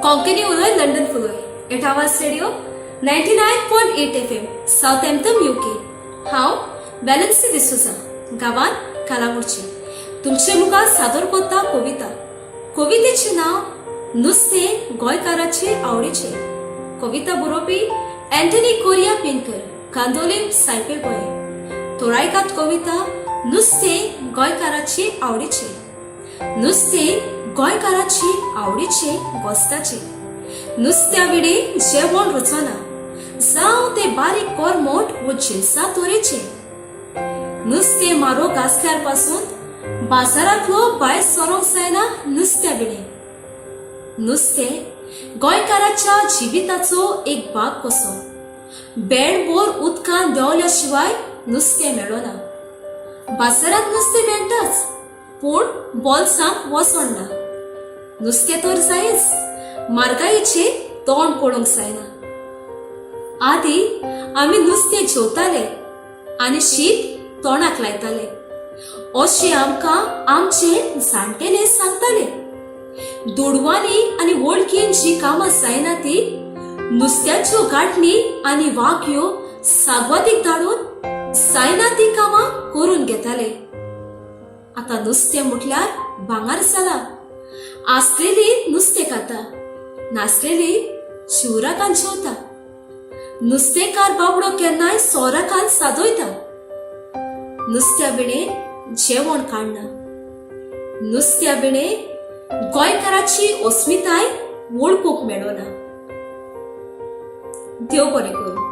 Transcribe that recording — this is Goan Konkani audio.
कोंकणी उलय लंडन फुलोय एट आवाज रेडिओ 99.8 FM, Southampton, UK. हांव बॅलन्सी डिसोजा, गांवांत कालामुडची, तुमचे मुखार सादर करता कविता. कवितेचें नांव नुस्तें गोंयकाराचे आवडीचें. कविता बरोवपी अँटनी कोरिया पिनकर, कांदोलीम, सायपे, गोंय. तोरायकात कविता नुस्तें गोंयकाराचे आवडीचें. नुस्तें गोंयकाराचे आवडीचें, गोस्ताचें. नुस्त्या विणे जेवण रुचना, जावं तें बारीक करमट वो जिनसा तरेचें. नुस्तें म्हारग आसल्यार पासून बाजारांतलो भायर सरोंक जायना नुस्त्या विणे. नुस्तें गोंयकाराच्या जिविताचो एक भाग कसो. बेडभर उदकान देंवल्या शिवाय नुस्तें मेळना. बाजारांत नुस्तें मेळटाच, पूण बोल्सांक वसण ना. नुस्तें तर जायच, म्हारगायेचें तोंड पळोवंक जायना. आदी आमी नुस्तें जेवताले आनी शीत तोंडाक लायताले अशें आमकां आमचे जाणटेले सांगताले. दुडवांनी आनी वळखीन जी कामां जायना ती नुस्त्याच्यो गांठणी आनी वाक्यो सागवातीक धाडून जायना ती कामां करून घेताले. आतां नुस्तें म्हटल्यार भांगर जाला. आसलेली नुस्तें खाता, नासलेली शिवराकान जेवता. नुस्तेकार बाबडो केन्नाय सोराकान सादयता. नुस्त्या विणे जेवण काडना. नुस्त्या विणे गोंयकाराची अस्मिताय वळखूंक मेळना. देव बरें करूं.